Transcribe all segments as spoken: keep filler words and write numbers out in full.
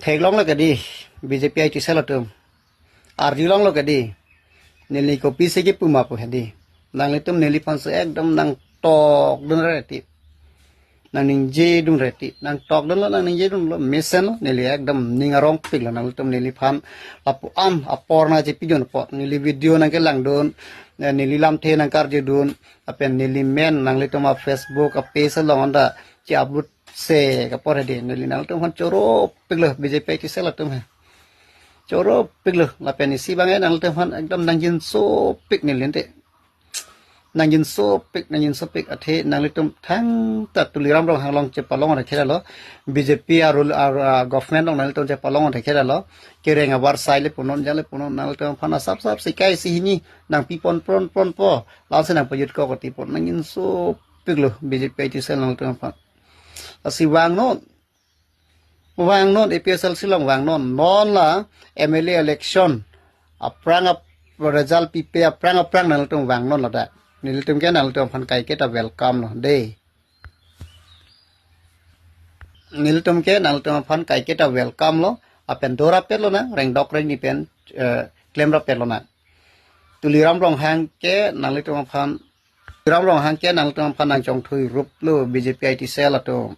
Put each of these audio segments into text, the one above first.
Theklonglo ke di, B J P I T cell atum. Arjulonglo ke di. Neli kopisi kipu ma pu he di. Nanglitum neliphan si ekdom nangtokdun reti. Nangningjedun reti. Nangtokdunlo, nangningjedunlo. Mesenlo, neli ekdom ning arongpiklo nanglitum neliphan. Lapu-an apor nangchepidunpo. Neli video nangkelangdun. Eh, neli lamthe nangkarjudun. Lapen neli men nanglitum a-Facebook, a-page along anta che-upload se ke apor he di, neli nanglitum aphan choropiklo B J P I T cell atum he. Choropiklo, lapen isi abang nanglitum aphan ekdom nangjinsopik neli ante. Nangjinsopik, nangjinsopik, athe nanglitum thangta Tuliram Ronghang along chepalong thekheralo, B J P a-rule, a, a, government along nanglitum chepalong thekheralo, kereng abar sai le punon, jale punon, nanglitum aphan asap sap sikai si hini nangpipon pron pronpo, lasi nangpajut ko kotipon, nangjinsopiklo B J P I T cell nanglitum aphan. Lasi vangnon. Vangnon A P H L C along vangnon. Non la M L A election aphrang ap-, result pipe aphrang aphrang nanglitum vangnon ladak. Nelitum ke nanglitum aphan kaiketa welcome lo de. Nelitum ke nanglitum aphan kaiketa welcome lo. Lapen dorapet lonang, rengdok rengni pen, eh, klemrapet lonang. Tuliram Ronghang ke nanglitum aphan, Tuliram Ronghang ke nanglitum aphan nangchongthui ruplo B J P I T cell atum.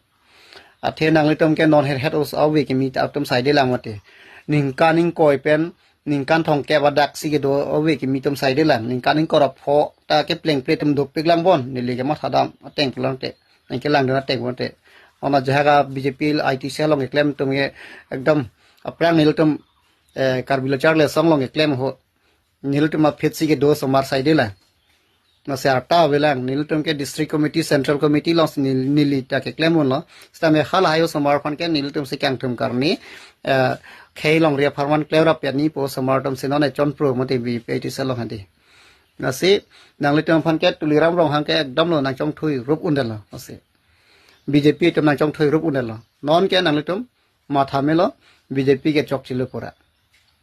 Athe nanglitum ke non herhet os ave kimi atum saidelang mate. Ningkan ingkoi pen, ningkan thomkep adak si kedo ave kimi atum saidelang. Ningkan ingkoi ra pho ta keplengple atum dopiklang bon. Neli ke mathadam, ateng pulang te. Nangkelangdun ateng bon te. Ona jahaka B J P I T cell along keklem atum ke ekdom aphrang nelitum, eh, Karbi Lo Charli Asong along keklem ho. Nelitum aphi si kedo osomar saidelang. Lasi arta avelang, nelitum ke district committee, central committee along si nel-, neli ta keklem unlo. Sitame halahai osomar aphan ke nelitum si kangthum karni, eh, khei longri apharman klemrapet ni pu osomar atum si non e chonpro mate B J P I T cell along hadi. Lasi nanglitum aphan ke Tuliram Ronghang ke ekdom lo nangchongthui rup undetlo. Lasi B J P atum nangchongthui rup undetlo. Non ke nanglitum matha melo, B J P ke chokchelo pura.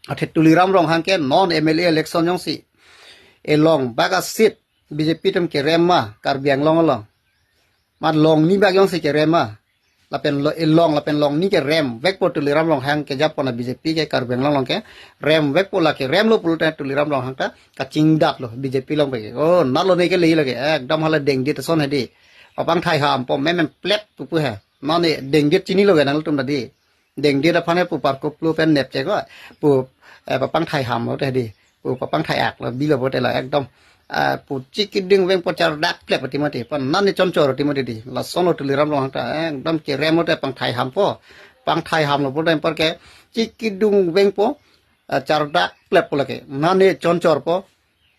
Athe Tuliram Ronghang ke non M L A election jongsi elong bak a-seat B J P atum kerem ma Karbi Anglong along. Mat long ni bak jongsi kerem ma. Lapen lo, elong lapen long ni kerem vekpo Tuliram Ronghang kejapon a-B J P ke Karbi Anglong along kerem vekpo, la keremlo pulote Tuliram Ronghang ta kachingdatlo B J P along pake. Oh, nalo ne ke lei lake. Ekdom hala dengdit ason hedi. Papangthai hampo, memem plep pupu he. Mane dengdit chinilo ke nanglitum ta di. Dengdit aphan he pu parkop lo pen nepche ko. Pu, eh, papangthai hamlo te di. Pu papangthai aklo, bilo pote la ekdom, eh, pu chikidung vengpo, chardak plep ati mati. Pan nani chonchor ati mati di. Lasonlo Tuliram Ronghang ta, eh, ekdom kerem pote pangthai hampo. Pangthai hamlo pote anparke chikidung vengpo, eh, chardak plep po lake. Nani chonchorpo.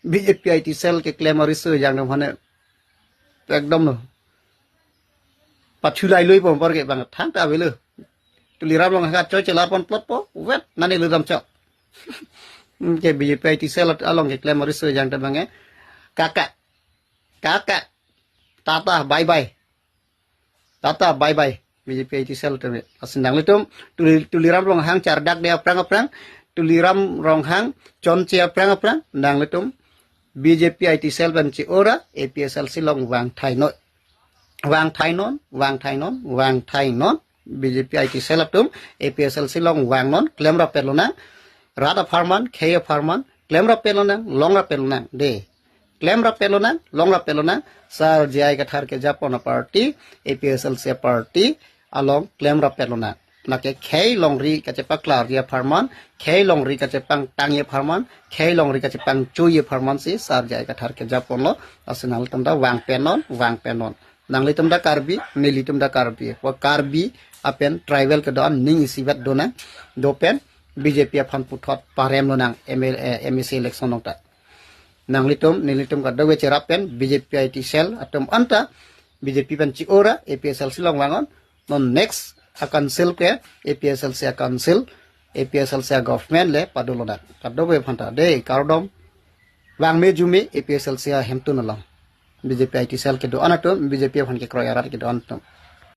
B J P I T cell keklem ariso jangdam hane. Ekdom lo. Pachulai lui po anparke bang thangta avelo. Tuliram Ronghang choi chelar pon plot po, vet, nani ludam chok. Hmm, ke B J P I T cell along keklem ariso jangdam bang e. Kaka. Kaka. Tata, bye bye. Tata, bye bye. B J P I T cell atum. Lasi nanglitum, Tuli-, Tuliram Ronghang chardakde aphrang aphrang, Tuliram Ronghang chonche aphrang aphrang, nanglitum B J P I T cell pen chi-ora, A P H L C along vangthai noi. Vangthai non, vangthai non, vangthai non. B J P I T cell atum, A P H L C along vangnon, klemrapet lonang. Rat apharman, khei apharman, klemrapet lonang, longrapet lonang. De. Klemrapet lonang, longrapet lonang. Sar J I Kathar kejapon a-party, A P H L C a-party along klemrapet lonang. Lake khei longri kachepaklarji apharman, khei longri kachepangtangji apharman, khei longri kachepangchoji apharman si Sar J I Kathar kejaponlo. Lasi nanglitum ta vangpet non, vangpet non. Nanglitum ta Karbi, nelitum ta Karbi. Pu Karbi apen tribal kedo-an ning isivet donang. Dopen B J P aphan puthot parem lonang M L A, M A C election along ta. Nanglitum, nelitum kadokave cherap pen B J P I T cell atum anta B J P pen chi-ora, A P H L C along vangnon. Non next a-council ke A P H L C a-council, A P H L C a-government le pado lonang. Kadokave aphanta de kardom. Vangme jume A P H L C ahemtun along. B J P I T cell kedo-an atum, B J P aphan kekroi arat kedo-an atum.